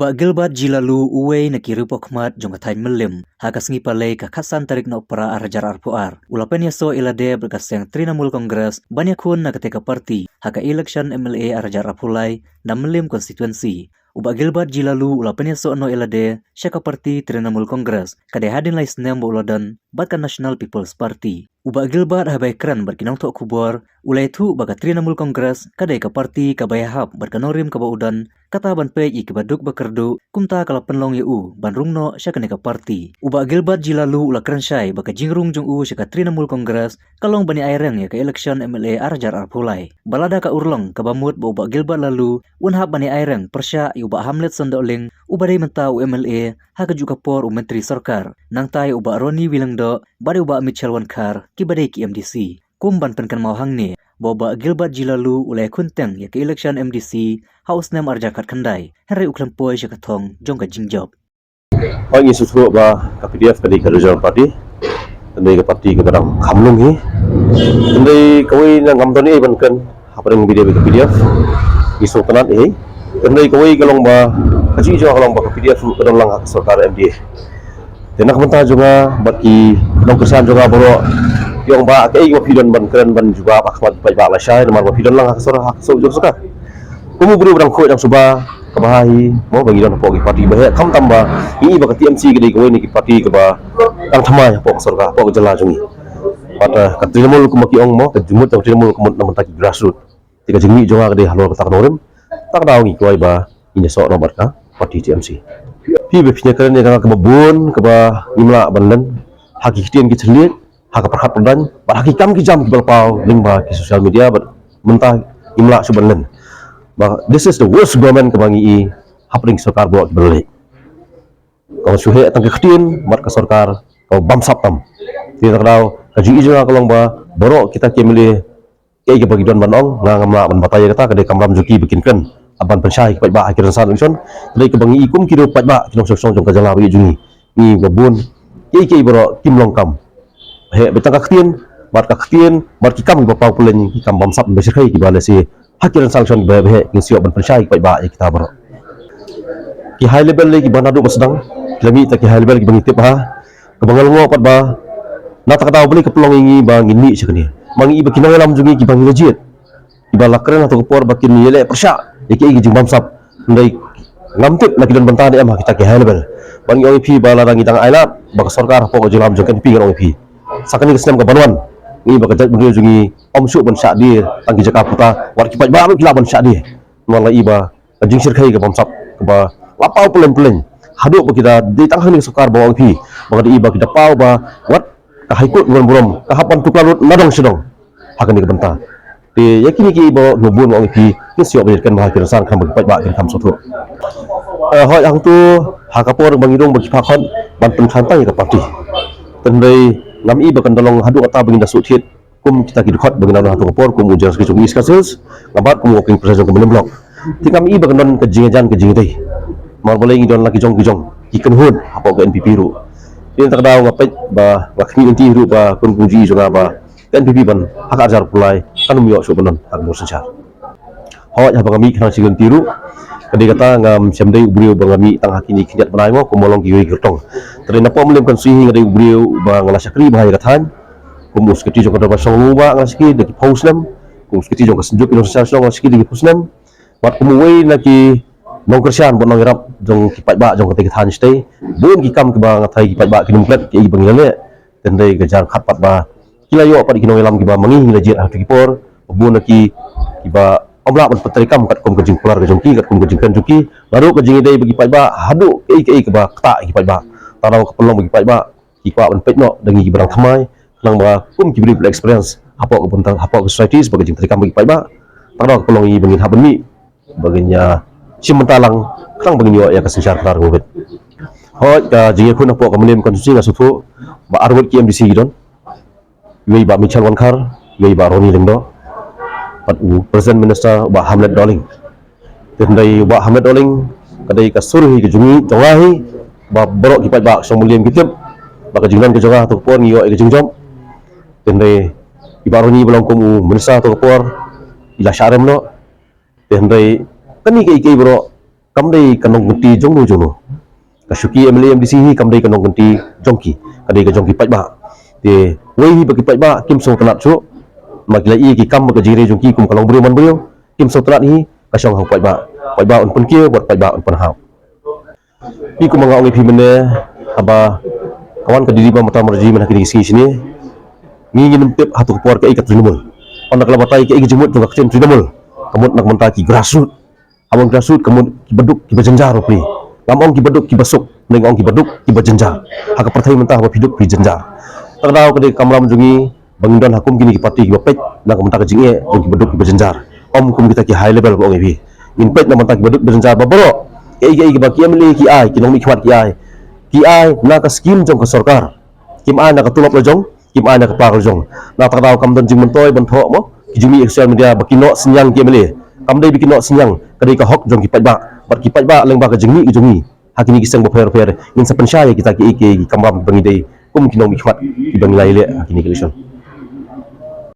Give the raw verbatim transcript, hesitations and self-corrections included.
Bah Gilbert G. Laloo, uwei na ki riewpaw khmat jong ka thaiñ Mylliem, ha ka sngi Palei ka khatsan tarik Nohprah ar hajar arphew ar, u la pynïasoh ïalade bad ka seng Trinamool Congress ban ïakhun na katei ka party ha ka election M L A ar hajar arphew lai na Mylliem constituency. U Bah Gilbert G. Laloo u la pynïasoh noh ïalade sha ka party Trinamool Congress, ka dei hadien lai snem ba u la don bad ka National People's Party. U Bah Gilbert, haba ïakren bad ki nongthoh khubor, u la ïathuh ba ka Trinamool Congress ka dei ka party kaba ïahap bad ka nongrim kaba u don, kata ban peit ïa kiba duk ba kyrduh, kumta ka la pynlong ïa u ban rung noh sha kane ka party. U Bah Gilbert G. Laloo u la kren shai ba ka jingrung jong u sha ka Trinamool Congress ka long ban ïa aireng ïa ka election M L A ar hajar arphew lai. Ba lada ka urlong kaba mut ba u Bah Gilbert Laloo un hap ban ïa aireng pyrshah ïa u Bah Hamlet Sohn Dohling, uba dei mynta u M L A, ha kajuh ka por u Myntri Sorkar, nangta ïa u Bah Ronnie W. Lyngdoh bad ïa u Bah Michelle Wankhar, kiba dei ki M D C. Kum ban pynkynmaw hangne ba u Bah Gilbert G. Laloo u la ïakhun teng ïa ka election M D C ha u snem ar hajar khatkhyndai, hynrei u khlem poi sha ka thong jong ka jingjop. Hooid, ngi sngewthuh ba ka P D F ka dei ka regional party, ka dei ka party kaba dang kham lung hi. Ka dei kawei na, ngam don ei ban kren hapdeng P D F, ka P D F ngi sngewtynnat hi. Ka dei kawei ka long ba, ka jingïohi ka long ba ka P D F ruh ka don lang ha ka sorkar M D A. Te na ka bynta jong nga bad ki nongkyrshan jong nga baroh, ki ong ba kaei ba phi don ban kren ban jubab ha khmat paidbah lashai, namar ba phi don lang ha ka sor-, ha ka sor-, jong sorkar. Kum u briew ba dang khuid dang suba, kaba ha hi mo ba ngi don hapoh ki party ba heh, khamtam ba ngi i ba ka T M C ka dei kawei na ki party kaba dang thymmai hapoh ka sorkar, hapoh ka jylla jong ngi. Bad, eh, ka Trinamool kumba ki ong mo, ka jingmut jong ka Trinamool ka mut na bynta ki grassroots. Te ka jingmih jong nga ka dei halor kata ka nongrim. Kata ka daw ngi kwah ba ngin ïasoh noh bad ka party T M C. Phi ba phi ïakren ïa kaba bun kaba ngim lah ban len ha ki ktien ki thylliej, ha ka pyrkhat pyrdaiñ bad ha ki kam ki jam kiba la paw lyngba ki social media, bad mynta ngim lah shuh ban len. Ba this is the worst government kaba ngi i hapdeng ki sorkar baroh kiba la leit. Ka shu heh tang ka ktien bad ka sorkar kaba bamsap tam. Te kata ka daw ka jingïohi jong nga ka long ba baroh kita ki M L A, kaei kaba ki don ban ong, nga ngam lah ban batai ïa kata, ka dei ka kamram jong ki ba kin kren, ban pynshai ki paidbah ha ki rynsan election. Ka dei kaba ngi i kum ki riew paidbah, ki nongshong shnong jong ka jylla ba ïeit jong ngi, ngi ba bun, kaei kaei baroh kim long kam. Heh beit tang ka ktien, bad ka ktien bad ki kam kiba paw pyllein, ki kam bamsap ba shyrkhei kiba lehse ha ki rynsan election ba heh ngin sa ïoh ban pynshai ki paidbah ïa kita baroh. Ki high level lei kiba naduh ba sdang ki la mih, ta ki high level kiba ngi tip ha, kaba nga la ngoh pat ba na kata ka daw balei ka pynlong ïa ngi ba ngin mih sha kane. Ma ngi i ba ki nongïalam jong ngi kiba ngi la jied, kiba la kren ha kato ka por ba kin ïaleh pyrshah ïa kiei ki jingbamsap. Hynrei ngam tip la ki don bynta ne em ha kita ki high level. Ba ngi ong ïa phi ba lada ngi dang ailad ba ka sorkar hapoh ka jingïalam jong ka N P P, ngan ong ïa phi, sa kane ka snem kaban wan, ngi ba ka jaitbynriew jong ngi ym shuh ban shah die tang ki jaka puta, wat ki paidbah ruh ki lah ban shah die. Namar la i ba ka jingshyrkhei ka bamsap kaba la paw pyllein pyllein. Haduh ba ki da dei tang hangne ka sorkar ba ong ïa phi ba ka dei ba ki da paw ba wat ka High Court ban burom ka hap ban tuklar lut na dong sha dong ha kane ka bynta. Te ïa kine kiei baroh kiba bun ba ong ïa phi, ngin sa ïoh ban ïathuh ha ki rynsan khnang ba ki paidbah kin kham sngewthuh. Eh, hooid, hangto ha ka por ba ngi rung ba ki phah khot ban pynkhlaiñ tang ïa ka party. Hynrei ngam i ba kan da long haduh kata ba ngin da shu thied kum kita ki dkhot ba ngin da don ha kato ka por, kum u General Secretary jong ka East Khasi Hills, nga bad kum u Working President jong ka Mylliem Block. Te ngam i ba kan don ka jingïajan ka jingïadei. Namar balei ngi don la ki jong ki jong ki kynhun hapoh ka N P P ruh. Te na kata ka daw nga peit ba nga khmih lynti ruh ba kum ka jingïohi jong nga ba ka N P P ban ha ka ar hajar arphew lai kan ym ïoh shuh ban don ha ka bor synshar. Hooid, haba nga mih khnang sha ki lynti ruh, ka dei kata ngam shym dei u briew ba nga mih tang ha kine ki khyndiat bnai mo, kumba long kiwei ki kyrtong. Te dei napoh Mylliem constituency hi nga dei u briew ba nga la shakri bha ïa ka thaiñ. Kum u Secretary jong ka Dorbar Shnong Lum u Bah nga la shakri da ki phew snem. Kum u Secretary jong ka Synjuk ki Nongsynshar Shnong nga la shakri da ki phew snem. Bad kum uwei na ki nongkyrshan bad nongïarap jong ki paidbah jong katei ka thaiñ shatei, bun ki kam kiba nga tharai ki paidbah kin ym klet kiei kiba ngi la leh. Te hynrei ka jia khat pat ba ki la ïoh pat ki nongïalam kiba ma ngi ngi la jied ha kito ki por. Bun na ki kiba ym lah ban pyntreikam katkum ka jingkular ka jong ki, katkum ka jingkren jong ki, naduh ka jingïadei bad ki paidbah haduh kaei kaei kaba ktah ïa ki paidbah. Tang ka pynlong ba ki paidbah ki kwah ban peit noh da ngi kiba dang thymmai, khnang ba kum ki briew ba la experience hapoh ka bynta, hapoh ka society, ba ka jingtreikam bad ki paidbah. Tang ka pynlong ïa ngi ba ngin hap ban mih, ba ngin ïa shim bynta lang khnang ba ngin ïoh ïa ka synshar khadar kaba bit. Hooid, ka jingïakhun hapoh ka Mylliem constituency nga sngewthuh ba arngut ki M D C ki don. Iwei i Bah Michelle Wankhar, iwei i Bah Ronnie Lyngdoh, bad u Present Minister u Bah Hamlet Dohling. Te hynrei u Bah Hamlet Dohling ka dei ka sur hi ka jong ngi, jong nga hi, ba baroh ki paidbah shnong Mylliem ki tip ba ka jingdon ka jong nga ha kato ka por ngi ïoh ïa ka jingjop. Te hynrei i Bah Ronnie ba long kum u Minister ha kato ka por i la shah rem noh. Te hynrei kane kiei kiei baroh kam dei ka nongkynti jongno jongno. Ka shuki M L A M D C hi kam dei ka nongkynti jong ki, ka dei ka jong ki paidbah. Te wei hi ba ki paidbah kim sngewtynnat shuh, ma ki la ïohi ki kam ba ka jingri jong ki kum ka long briew man briew, kim sngewtynnat hi, ka shong ha u paidbah. Paidbah un pynkiew bad paidbah un pynhap. Phi kum nga ong ïa phi mynne, haba ka wan ka D D Mamata Banerjee mynta ha kine ki sngi shane, ngi ngim tip hato ka por kaei ka Trinamool. Ynda ka la batai kaei ka jingmut jong ka ktien Trinamool, ka mut na ka bynta ki grassroots. Haba grassroots ka mut kiba duk kiba jynjar bapli. Ngam ong kiba duk kiba suk, hynrei nga ong kiba duk kiba jynjar. Ha ka pyrthei mynta haba phi duk phi jynjar. Te ka daw ka dei ka kamram jong ngi ba ngin don ha kum kine ki parti kiba peit na ka bynta ka jingeh jong kiba duk kiba jynjar. Ym kum kita ki high level ba ong ïa phi. Ngin peit na ka bynta kiba duk kiba jynjar ba baroh. Kiei kiei kiba ki M L A ki ai, ki nongmihkhmat ki ai, ki ai na ka skim jong ka sorkar. Kim ai na ka tulop la jong, kim ai na ka pla la jong. Na kata ka daw kam don jingmyntoi ban thoh mo ki jingmih ha social media ba ki noh synñiang ki M L A. Kam dei ba ki noh synñiang, ka dei ka hok jong ki paidbah. Bad ki paidbah lyngba ka jingmih ka jong ngi ha kine ki seng bapher bapher, ngin sa pynshai ïa kita kiei kiei ki kamram kiba ngi dei kum ki nongmihkhmat kiba ngi la ïaleh ha kine ki election.